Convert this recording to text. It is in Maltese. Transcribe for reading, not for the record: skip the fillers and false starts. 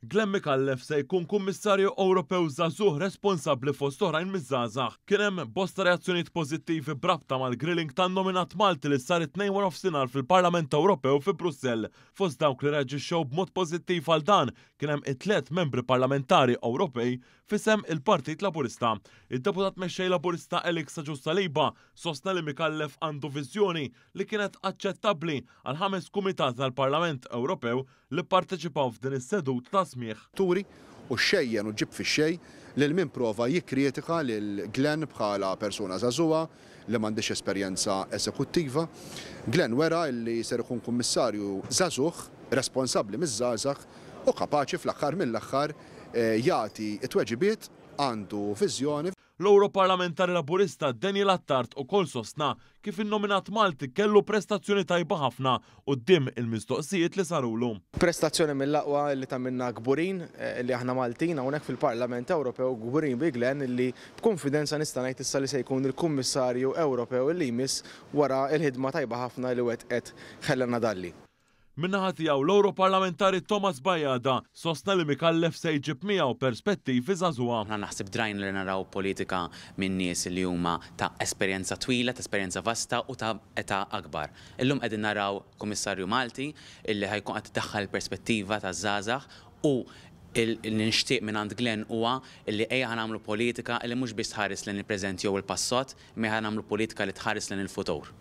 Glenn Micallef se jkun Kummissarju Ewropew żagħżugħ responsabbli fost oħrajn miż-żgħażagħ. Kien hemm bosta reazzjonijiet pożittivi b'rabta mal-grilling tan-nominat Malti li sar it-Tnejn waranofsinhar fil-Parlament Ewropew fi Brussell. Fost dawk li reaġixxew b'mod pożittiv għal dan kien hemm it-tliet membri parlamentari Ewropej f'isem il-Partit Laburista. Id-Deputat Mexxej Laburista Alex Agius Saliba sostna li Micallef għandu viżjoni li kienet aċċettabbli għall-ħames kumitati tal-Parlament Ewropew li pparteċipaw f'din is-seduta ta' smigħ. Turi u xxejjen u ġġib fix-xejn lil min prova jikkritika lil Glenn bħala persuna żagħżugħa li m'għandhiex esperjenza eżekuttiva. Glenn wera li ser ikun Kummissarju żagħżugħ, responsabbli miż-żgħażagħ u kapaċi fl-aħħar mill-aħħar jagħti t-tweġibiet, għandu viżjoni. L-Ewroparlamentari Laburista Daniel Attard ukoll sostna kif in-nominat Malti kellu prestazzjoni tajba ħafna quddiem il-mistoqsijiet li sarulu. Prestazzjoni mill-aqwa li tagħmilna kburin li aħna Maltin hawnhekk fil-Parlament Ewropew, kburin bi Glenn li b'kunfidenza nista' ngħid issa li se jkun il-Kummissarju Ewropew li jmiss wara l-ħidma tajba ħafna li wettqet Helena Dalli. Min-naħa tiegħu, l-Ewroparlamentari Thomas Bajada sostna li Micallef se jġib miegħu perspettivi żagħżugħa. Aħna naħseb drajna li naraw politika minn nies li huma ta' esperjenza twila, ta' esperjenza vasta u ta' età akbar. Illum qegħdin naraw Kummissarju Malti illi ħa jkun qed idaħħal il-perspettiva taż-żgħażagħ u li nixtieq mingħand Glenn huwa illi ejja ħa nagħmlu politika illi mhux biss tħares lejn il-preżent jew il-passat imma ejja ħa nagħmlu politika li tħares lejn il-futur.